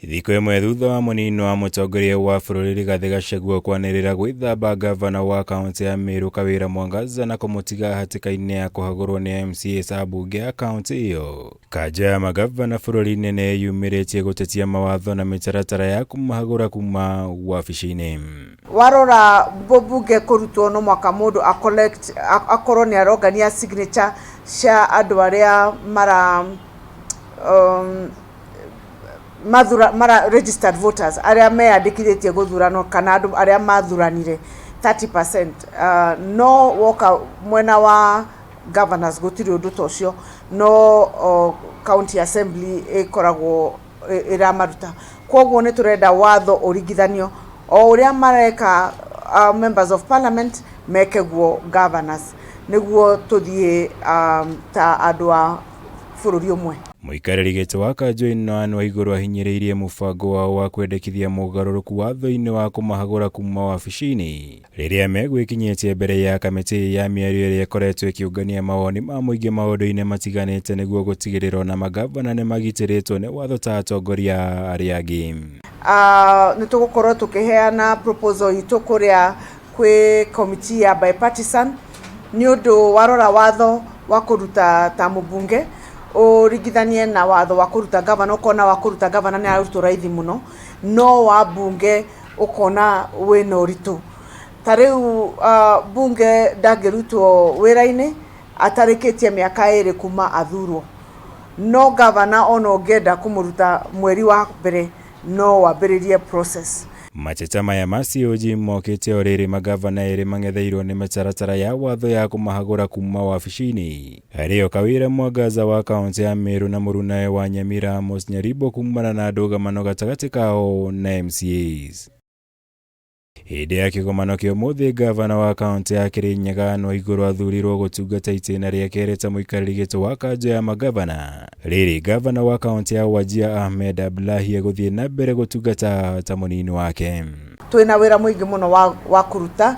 Thikũ ĩmwe thutha wa mũnini wa mũtongoria wa bũrũri Rigathĩ Gachagua kwanĩrĩra gwĩthamba ngavana wa kaũntĩ ya Meru Kawĩra Mwangaza na kũmũtiga hatĩka-inĩ ya kũhagũrwo nĩ MCAs a mbunge ya kaũntĩ ĩyo. Kanja ya magavana bũrũri-inĩ nĩ ĩyumĩrĩtie gũtetia mawatho na mĩtaratara ya kũmahagũra kuma wabici-inĩ. Warora mbunge kũrutwo no mwaka mũndũ a collect akorwo nĩ arongania signature cia andũ arĩa mara mathura mara registered voters arĩa meyandĩkithĩtie gũthurano kana andũ arĩa mathuranire 30%. No woka mwena wa governors gũtirĩ ũndũ ta ũcio, no county assembly ĩkoragwo ĩramaruta. Koguo nĩ tũrenda watho ũringithanio o ũrĩa mareka members of parliament meke guo governors, nĩguo tũthiĩ ta andũ a bũrũri ũmwe. Mũikarĩri gĩtĩ wa kanjũ ĩno Anne Waigũrũ ahinyĩrĩirie mũbango wao wa kwendekithia mũgarũrũku watho-inĩ wa kũmahagũra kuma wabici-inĩ rĩrĩa megwĩkinyĩtie mbere ya kamĩtĩ ya mĩario ĩrĩa ĩkoretwo ĩkĩũngania mawoni ma mũingĩ maũndũ-inĩ matiganĩte nĩguo gũtigĩrĩra ona magavana nĩ magitĩrĩtwo nĩ watho ta atongoria arĩa angĩ. Nĩ tũgũkorwo tũkĩheana proposal itũ kũrĩa kwĩ committee ya bipartisan, nĩ ũndũ warora watho wa kũruta ta mũmbunge ũringithanie na watho wa kũruta gavana, ũkona wa kũruta gavana nĩ ararutwo raithi mũno, no wa mbunge ũkona wĩna ũritũ. Ta rĩu bunge ndangĩrutwo wĩra-inĩ atarĩkĩtie mĩaka 2 kuma athurwo, no gavana ona ũngĩenda kũmũruta mweri wa mbere no wambĩrĩrie process. Mateta maya ma COG mokĩte o rĩrĩ magavana erĩ mang'etheirwo nĩ mĩtaratara ya watho ya kũmahagũra kuma wabici-inĩ, arĩo Kawĩra Mwangaza wa kaũntĩ ya Meru na mũrunawe wa Nyamira Amos Nyaribo, kumana na ndũgamano gatagatĩ kao na MCAs. Hĩndĩ ya kĩgomano kĩa ũmũthĩ, ngavana wa kaũntĩ ya Kĩrĩnyaga Anne Waigũrũ athurirwo gũtungata itĩna rĩa kerĩ ta mũikarĩri gĩtĩ wa kanjũ ya magavana, rĩrĩ ngavana wa kaũntĩ ya Wajir Ahmed Abdullahi egũthiĩ na mbere gũtungata ta mũnini wake. Twĩna wĩra mũingĩ mũno wa kũruta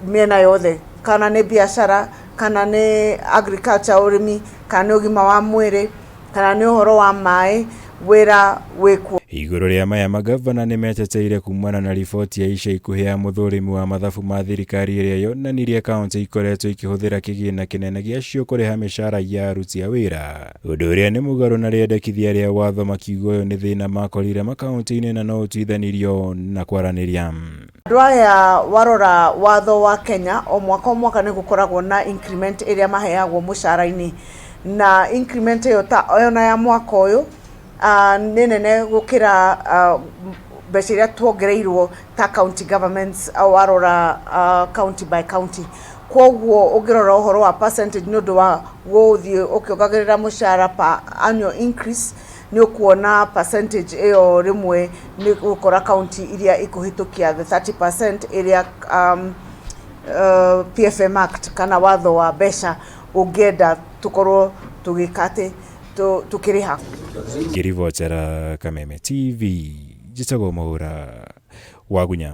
mĩena yothe, kana nĩ biacara, kana nĩ agriculture ũrĩmi, kana nĩ ũgima wa mwĩrĩ, kana nĩ ũhoro wa maĩ, wĩra wĩkuo. Igũrũ rĩa maya, magavana nĩ meteteire kumana na riboti ya ica ikuhĩ ya mũthũrimi wa mathabu ma thirikari ĩrĩa yonanirie kaũntĩ ikoretwo ikĩhũthĩra kĩgĩna kĩnene gĩacio kũrĩha mĩcara ya aruti a wĩra, ũndũ ũrĩa nĩ mũgarũ na rĩendekithia rĩa watho, makiuga ũyũ nĩ thĩna makorire makaũntĩ-inĩ na no ũtuithanirio na kwaranĩria. Andũ aya, warora watho wa Kenya, o mwaka o mwaka nĩ gũkoragwo na increment ĩrĩa maheagwo mũcara-inĩ, na increment ĩyo ta ona ya mwaka ũyũ nĩ nene gũkĩra mbeca iria tuongereirwo ta county governments, warora county by county. Koguo ũngĩrora ũhoro wa percentage nĩ ũndũ wa gũthiĩ ũkĩongagĩrĩra mũcara per annual increase, nĩ ũkuona percentage ĩyo rĩmwe nĩ gũkora county iria ikũhĩtũkia the 30% ĩrĩa PFM Act kana watho wa mbeca ũngĩenda tũkorwo tũgĩka atĩ tũkĩrĩha. Ngĩribotera Kameme TV, njĩtagwo Mwaura Wagunya.